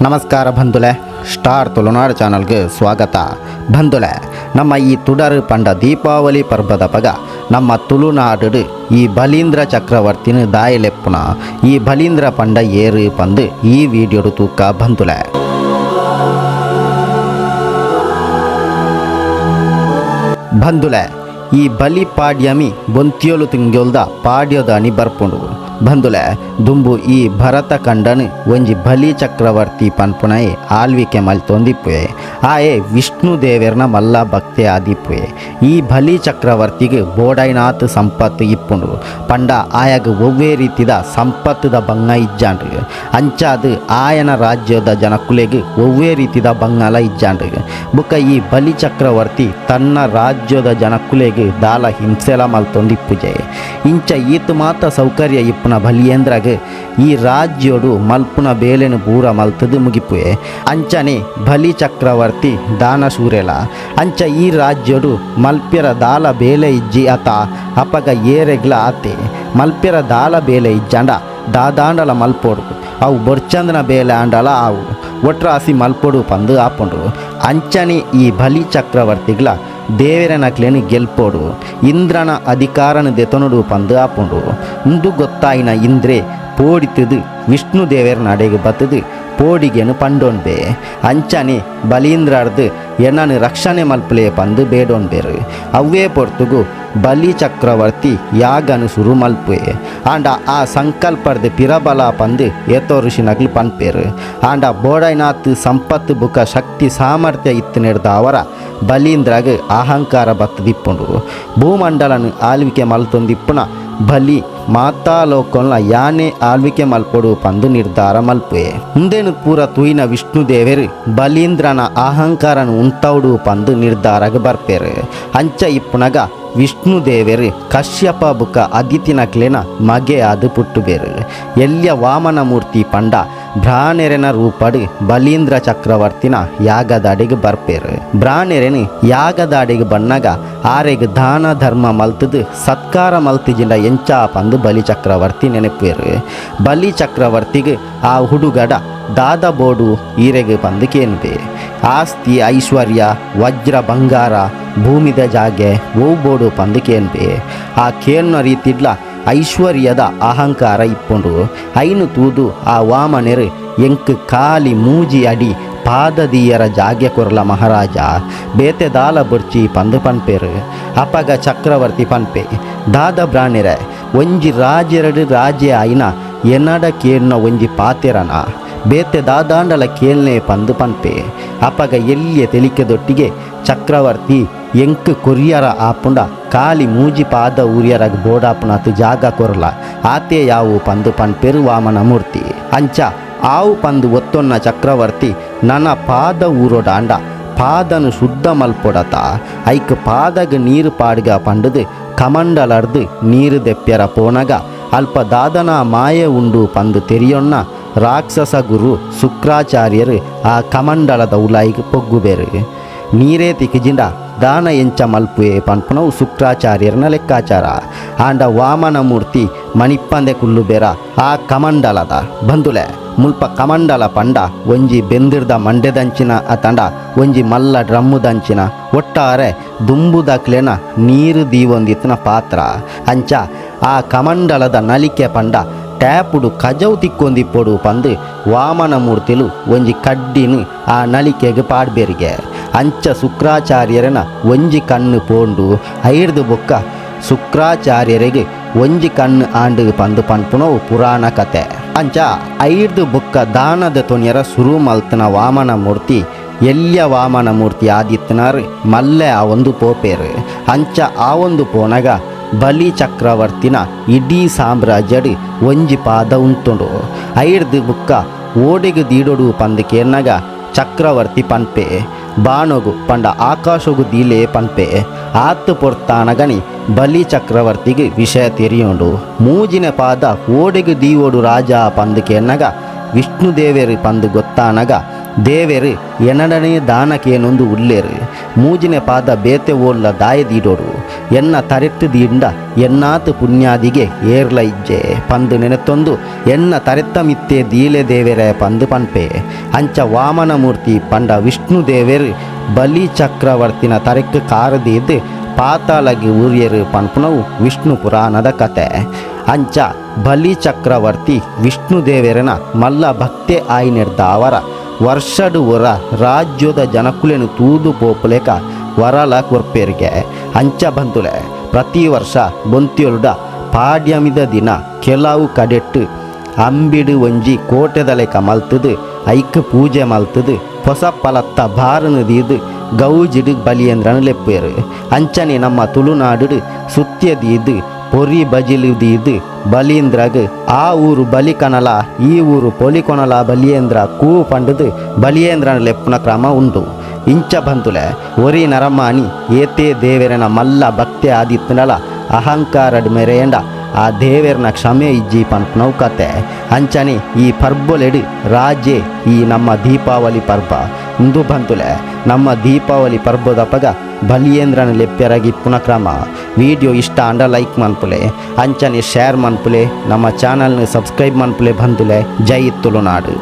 ನಮಸ್ಕಾರ ಬಂಧುಲೆ, ಸ್ಟಾರ್ ತುಳುನಾಡು ಚಾನಲ್ಗೆ ಸ್ವಾಗತ. ಬಂಧುಲೆ, ನಮ್ಮ ಈ ತುಡರು ಪಂಡ ದೀಪಾವಳಿ ಪರ್ಬದ ಪಗ ನಮ್ಮ ತುಳುನಾಡು ಈ ಬಲೀಂದ್ರ ಚಕ್ರವರ್ತಿನ ದಾಯಲೆಪ್ಪುನ ಈ ಬಲೀಂದ್ರ ಪಂಡ ಏರು ಪಂದು ಈ ವಿಡಿಯೋಡು ತೂಕ ಬಂಧುಲೆ. ಬಂಧುಲೆ, ಈ ಬಲಿ ಪಾಡ್ಯಮಿ ಬೊಂತಿಯೋಲು ತಿಂಗ್ಯೋಲ್ದ ಪಾಡ್ಯೋದಾನಿ ಬರ್ಪುಂಡು. ಬಂಧುಲೆ, ದುಂಬು ಈ ಭರತ ಕಂಡನು ಒಂಜಿ ಬಲಿ ಚಕ್ರವರ್ತಿ ಪನ್ಪುನೈ ಆಳ್ವಿಕೆ ಮಲ್ತೊಂದಿಪ್ಪುವೆ. ಆಯೆ ವಿಷ್ಣು ದೇವೆರ್ನ ಮಲ್ಲ ಭಕ್ತೆ ಆದಿಪ್ಪುವೆ. ಈ ಬಲಿ ಚಕ್ರವರ್ತಿಗೆ ಬೋಡೈನಾಥ್ ಸಂಪತ್ತು ಇಪ್ಪುಂಡು. ಪಂಡ ಆಯಾಗ ಒವ್ವೇ ರೀತಿದ ಸಂಪತ್ತುದ ಬಂಗ ಇಜ್ಜಾಂಡು. ಅಂಚಾದು ಆಯನ ರಾಜ್ಯದ ಜನಕುಲೆಗ್ ಒವ್ವೇ ರೀತಿದ ಬಂಗಲ ಇಜ್ಜಾಂಡು. ಬುಕ್ಕ ಈ ಬಲಿ ಚಕ್ರವರ್ತಿ ತನ್ನ ರಾಜ್ಯದ ಜನಕುಲೆಗ್ ದಾಲ ಹಿಂಸೆಲ ಮಲ್ತೊಂದಿಪ್ಪುಜೆ. ಇಂಚ ಈತ್ ಮಾತ ಸೌಕರ್ಯ ಇಪ್ಪುನ ಬಲಿಯೇಂದ್ರಗ್ ಈ ರಾಜ್ಯೋಡು ಮಲ್ಪುನ ಬೇಲೆನು ಪೂರ ಮಲ್ತದು ಮುಗಿಪುವೆ. ಅಂಚನೆ ಬಲಿ ಚಕ್ರವರ್ತಿ ದಾನಶೂರೆಲ. ಅಂಚ ಈ ರಾಜ್ಯೋಡು ಮಲ್ಪ್ಯರ ದಾಲ ಬೇಲೆ ಇಜ್ಜಿ ಅತ ಅಪಗ ಏರೆಗ್ಲ ಆತೆ ಮಲ್ಪ್ಯರ ದಾಲ ಬೇಲೆ ಇಜ್ಜಾಂಡ ದಾದಾಂಡಲ ಮಲ್ಪೋಡು, ಅವು ಬೊರ್ಚಂದನ ಬೇಲೆ ಆಂಡಲ ಆವು ಒಟ್ರಾಸಿ ಮಲ್ಪೊಡು ಪಂದು ಆಪುಂಡು. ಅಂಚನೆ ಈ ಬಲಿ ಚಕ್ರವರ್ತಿಗ್ಲ ದೇವೆರನಕ್ಲೇನು ಗೆಲ್ಪೋಡು, ಇಂದ್ರನ ಅಧಿಕಾರನ ದೆತೊನುಡು ಪಂದು ಆಪುಂಡು. ಇಂದು ಗೊತ್ತಾಯಿನ ಇಂದ್ರೆ ಪೋಡಿತದು ವಿಷ್ಣು ದೇವೆರ ನಡೆಗೆ ಬತ್ತದು ಪೋಡಿಗೆನು ಪಂಡೋನ್ಬೆ. ಅಂಚನೆ ಬಲೀಂದ್ರಾರ್ದು ಎನ್ನನು ರಕ್ಷಣೆ ಮಲ್ಪಲೆ ಪಂದು ಬೇಡೋನ್ಬೇರು. ಅವ್ವೇ ಪೊರ್ತುಗು ಬಲಿ ಚಕ್ರವರ್ತಿ ಯಾಗನು ಶುರು ಮಲ್ಪುವೆ. ಆಂಡ ಆ ಸಂಕಲ್ಪರ್ದು ಪಿರಬಲ ಪಂದು ಏತೋ ಋಷಿನಗ್ಲು ಪನ್ಪೇರು. ಆಂಡ ಬೋಡೈನಾಥ್ ಸಂಪತ್ತು ಬುಕ ಶಕ್ತಿ ಸಾಮರ್ಥ್ಯ ಇತ್ತು ನೆಡ್ದ ಅವರ ಬಲೀಂದ್ರಾಗ ಅಹಂಕಾರ ಬತ್ತದಿಪ್ಪುಂಡು. ಭೂಮಂಡಲನು ಆಳ್ವಿಕೆ ಮಲ್ತೊಂದಿಪ್ಪುನ ಬಲಿ ಮಾತಾ ಲೋಕೊಲ್ಲ ಯಾನೆ ಆಳ್ವಿಕೆ ಮಲ್ಪೊಡು ಪಂದು ನಿರ್ಧಾರ ಮಲ್ಪುವೆ. ಮುಂದೇನು ಪೂರ ತೂಯಿನ ವಿಷ್ಣು ದೇವೆರು ಬಲೀಂದ್ರನ ಅಹಂಕಾರನು ಉಂಟೌಡು ಪಂದು ನಿರ್ಧಾರಗ ಬರ್ಪೇರು. ಅಂಚ ಇಪ್ಪುನಗ ವಿಷ್ಣು ದೇವೆರು ಕಶ್ಯಪ ಬುಕ ಅದಿತಿನಕ್ಲೆನ ಮಗೆ ಆದು ಪುಟ್ಟುಬೇರು. ಎಲ್ಯ ವಾಮನ ಮೂರ್ತಿ ಪಂಡ ಬ್ರಾಣೆರೆನ ರೂಪಡು ಬಲೀಂದ್ರ ಚಕ್ರವರ್ತಿನ ಯಾಗದಾಡಿಗೆ ಬರ್ಪೇರು. ಬ್ರಾಣೆರೆನು ಯಾಗದಾಡಿಗೆ ಬಣ್ಣಗ ಆರೆಗ್ ದಾನ ಧರ್ಮ ಮಲ್ತದು ಸತ್ಕಾರ ಮಲ್ತಿಜಿಂಡ ಎಂಚ ಪಂದು ಬಲಿ ಚಕ್ರವರ್ತಿ ನೆನಪೇರು. ಬಲಿ ಚಕ್ರವರ್ತಿಗೆ ಆ ಹುಡುಗಡ ದಾದ ಬೋಡು ಈರೆಗೆ ಪಂದು ಕೇನ್ಬೆ. ಆಸ್ತಿ ಐಶ್ವರ್ಯ ವಜ್ರ ಬಂಗಾರ ಭೂಮಿದ ಜಾಗೆ ಓ ಬೋಡು ಪಂದು ಕೇನ್ಬೆ. ಆ ಕೇನ್ನ ರೀತಿಡ್ಲ ಐಶ್ವರ್ಯದ ಅಹಂಕಾರ ಇಪ್ಪುಂಡು. ಐನು ತೂದು ಆ ವಾಮನೆರು ಎಂಕ್ ಕಾಲಿ ಮೂಜಿ ಅಡಿ ಪಾದದೀಯರ ಜಾಗೆ ಕೊರ್ಲ ಮಹಾರಾಜ, ಬೇತೆ ದಾಲ ಬೊರ್ಚಿ ಪಂದು ಪನ್ಪೇರು. ಅಪಗ ಚಕ್ರವರ್ತಿ ಪನ್ಪೆ, ದಾದ ಬ್ರಾಣೆರೆ ಒಂಜಿ ರಾಜೆರಡು ರಾಜ್ಯ ಆಯಿನ ಎನ್ನಡ ಕೇನ್ನ ಒಂಜಿ ಪಾತೆರನ ಬೇತೆ ದಾದಾಂಡಲ ಕೇಳ್ನೆ ಪಂದು ಪನ್ಪೆ. ಅಪಗ ಎಲ್ಲಿಯ ತೆಲಿಕೆದೊಟ್ಟಿಗೆ ಚಕ್ರವರ್ತಿ ಎಂಕ್ ಕೊರಿಯರ ಆಪುಂಡ ಕಾಲಿ ಮೂಜಿ ಪಾದ ಊರಿಯರಾಗ ಬೋಡಾಪುನಾತು ಜಾಗ ಕೊರ್ಲ ಆತೆ ಯಾವು ಪಂದು ಪನ್ಪೆರು ವಾಮನ ಮೂರ್ತಿ. ಅಂಚ ಆವು ಪಂದು ಒತ್ತೊನ್ನ ಚಕ್ರವರ್ತಿ ನನ್ನ ಪಾದ ಊರೊಡಾಂಡ ಪಾದನು ಶುದ್ಧ ಮಲ್ಪೊಡತ ಐಕ್ ಪಾದಗ ನೀರು ಪಾಡ್ಗ ಪಂಡದು ಕಮಂಡಲರ್ದು ನೀರು ದೆಪ್ಪ್ಯರ ಪೋನಗ ಅಲ್ಪ ದಾದನ ಮಾಯೆ ಉಂಡು ಪಂದು ತೆರಿಯೊನ್ನ ರಾಕ್ಷಸ ಗುರು ಶುಕ್ರಾಚಾರ್ಯರು ಆ ಕಮಂಡಲದ ಉಲಾಯಿಗೆ ಪೊಗ್ಗುಬೇರು. ನೀರೇ ತಿಕ್ಕಿಜಿಂಡ ದಾನ ಎಂಚ ಮಲ್ಪುವೆ ಪನ್ಪುನವು ಶುಕ್ರಾಚಾರ್ಯರನ ಲೆಕ್ಕಾಚಾರ. ಆಂಡ ವಾಮನ ಮೂರ್ತಿ ಮಣಿಪ್ಪಂದೆ ಕುಲ್ಲುಬೇರ ಆ ಕಮಂಡಲದ ಬಂಧುಲೆ. ಮುಲ್ಪ ಕಮಂಡಲ ಪಂಡ ಒಂಜಿ ಬೆಂದಿರ್ದ ಮಂಡೆದಂಚಿನ ಅತಂಡ ಒಂಜಿ ಮಲ್ಲ ಡ್ರಮ್ಮುದಂಚಿನ ಒಟ್ಟಾರೆ ದುಂಬುದಕ್ಲೆನ ನೀರು ದೀವೊಂದಿತ್ತಿನ ಪಾತ್ರ. ಅಂಚ ಆ ಕಮಂಡಲದ ನಲಿಕೆ ಪಂಡ ಟ್ಯಾಪುಡು ಕಜವು ತಿಕ್ಕೊಂದಿಪ್ಪೊಡು ಪಂದು ವಾಮನ ಮೂರ್ತಿಲು ಒಂಜಿ ಕಡ್ಡಿನು ಆ ನಲಿಕೆಗೆ ಪಾಡ್ಬೇರಿಗೆ. ಅಂಚ ಶುಕ್ರಾಚಾರ್ಯರನ ಒಂಜಿ ಕಣ್ಣು ಪೋಂಡು ಐರ್ದು ಬೊಕ್ಕ ಶುಕ್ರಾಚಾರ್ಯರಿಗೆ ಒಂಜಿ ಕಣ್ಣು ಆಂಡು ಪಂದು ಪನ್ಪುನವು ಪುರಾಣ ಕತೆ. ಅಂಚ ಐರ್ದು ಬೊಕ್ಕ ದಾನದ ತೊನಿಯರ ಸುರು ಮಲ್ತನ ವಾಮನ ಮೂರ್ತಿ ಎಲ್ಯ ವಾಮನ ಮೂರ್ತಿ ಆದಿತ್ತನಾರು ಮಲ್ಲೆ ಆ ಒಂದು ಪೋಪೇರು. ಅಂಚ ಆ ಒಂದು ಪೋನಗ ಬಲಿ ಚಕ್ರವರ್ತಿನ ಇಡೀ ಸಾಮ್ರಾಜ್ಯಡು ಒಂಜಿ ಪಾದ ಉಂತುಂಡು. ಐರ್ದು ಬುಕ್ಕ ಓಡೆಗು ದೀಡೊಡು ಪಂದು ಕೇರ್ನಗ ಚಕ್ರವರ್ತಿ ಪನ್ಪೆ ಬಾಣೊಗು ಪಂಡ ಆಕಾಶೊಗು ದೀಲೆ ಪನ್ಪೆ. ಆತ್ತು ಪೊರ್ತಾನಗನಿ ಬಲಿ ಚಕ್ರವರ್ತಿಗೆ ವಿಷಯ ತೆರಿಯುಂಡು. ಮೂಜಿನ ಪಾದ ಓಡೆಗು ದೀವೊಡು ರಾಜ ಪಂದು ಕೇರ್ನಗ ವಿಷ್ಣು ದೇವೆರು ಪಂದು ಗೊತ್ತಾನಗ ದೇವೆರು ಎನಡನೆ ದಾನಕೇನೊಂದು ಉಲ್ಲೇರು ಮೂಜಿನ ಪಾದ ಬೇತೆ ಓಲ್ಲ ದಾಯ ದೀಡೋಡು ಎನ್ನ ತರೆಟ್ಟ್ ದೀಡ್ಂಡ ಎನ್ನಾತ್ ಪುಣ್ಯಾದಿಗೆ ಏರ್ಲ ಇಜ್ಜೆ ಪಂದ್ ನೆನೆತೊಂದು ಎನ್ನ ತರೆತ್ತ ಮಿತ್ತೇ ದೀಲೆ ದೇವೆರೆ ಪಂದ್ ಪನ್ಪೆ. ಅಂಚ ವಾಮನ ಮೂರ್ತಿ ಪಂಡ ವಿಷ್ಣು ದೇವೆರ್ ಬಲಿ ಚಕ್ರವರ್ತಿನ ತರೆಕ್ಕ್ ಕಾರ್ ದೀದ್ ಪಾತಾಳಗ್ ಊರ್ಯೆರ್ ಪನ್ಪುನವು ವಿಷ್ಣು ಪುರಾಣದ ಕತೆ. ಅಂಚ ಬಲಿ ಚಕ್ರವರ್ತಿ ವಿಷ್ಣು ದೇವೆರೆನ ಮಲ್ಲ ಭಕ್ತೆ ಆಯಿನೆಡ್ದಾವರ ವರ್ಷಡ್ ಒರ ರಾಜ್ಯೊದ ಜನಕುಲೆನ್ ತೂದು ಪೋಪುಲೆಕ ವರಲ ಕೊರ್ಪೆರ್ಗೆ. ಅಂಚ ಬಂಧುಲೆ ಪ್ರತಿ ವರ್ಷ ಬೊಂತ್ಯೊಲುಡ ಪಾಡ್ಯಮಿದ ದಿನ ಕೆಲವು ಕಡೆಟ್ ಅಂಬಿಡ್ ಒಂಜಿ ಕೋಟೆದ ಲೆಕ ಮಲ್ತ್ದ್ ಐಕ್ ಪೂಜೆ ಮಲ್ತ್ದ್ ಪೊಸ ಪಲತ್ತ ಬಾರನ್ ದೀದ್ ಗೌಜಿಡ್ ಬಲಿಯೇಂದ್ರನ್ ಲೆಪ್ಪುವೆರ್. ಅಂಚನೆ ನಮ್ಮ ತುಳುನಾಡುಡ್ ಸುತ್ಯೆ ದೀದ್ ಪೊರಿ ಬಜಿಲ್ ದೀದ್ ಬಲೀಂದ್ರಗ್ ಆ ಊರು ಬಲಿ ಕನಲ ಈ ಊರು ಪೊಲಿ ಕೊನಲ ಬಲಿಯೇಂದ್ರ ಕೂ ಪಂಡುದು ಬಲಿಯೇಂದ್ರನ್ ಲೆಪ್ಪುನ ಕ್ರಮ ಉಂಡು. ಇಂಚ ಬಂಧುಲೆ ಒರಿ ನರಮಾನಿ ಏತೇ ದೇವೆರೆನ ಮಲ್ಲ ಭಕ್ತೆ ಆದಿತ್ತ್ಂಡಲ ಅಹಂಕಾರಡ್ ಮೆರೆಯಂಡ ಆ ದೇವೆರ್ನ ಕ್ಷಮೆ ಇಜ್ಜಿ ಪನ್ಪುನವು ಕತೆ. ಅಂಚನೆ ಈ ಪರ್ಬೊಲೆಡ್ ರಾಜೆ ಈ ನಮ್ಮ ದೀಪಾವಳಿ ಪರ್ಬ. ಉಂದು ಬಂಧುಲೆ ನಮ್ಮ ದೀಪಾವಳಿ ಪರ್ಬದಪಗ ಬಲಿಯೇಂದ್ರನ್ ಲೆಪ್ಪೆರಾಗಿ ಇಪ್ಪುನ ಕ್ರಮ. ವಿಡಿಯೋ ಇಷ್ಟ ಆಂಡ ಲೈಕ್ ಮನ್ಪುಲೆ, ಅಂಚನೆ ಶೇರ್ ಮನ್ಪುಲೆ, ನಮ್ಮ ಚಾನಲ್ನ್ ಸಬ್ಸ್ಕ್ರೈಬ್ ಮನ್ಪುಲೆ ಬಂಧುಲೆ. ಜೈ ತುಳುನಾಡು.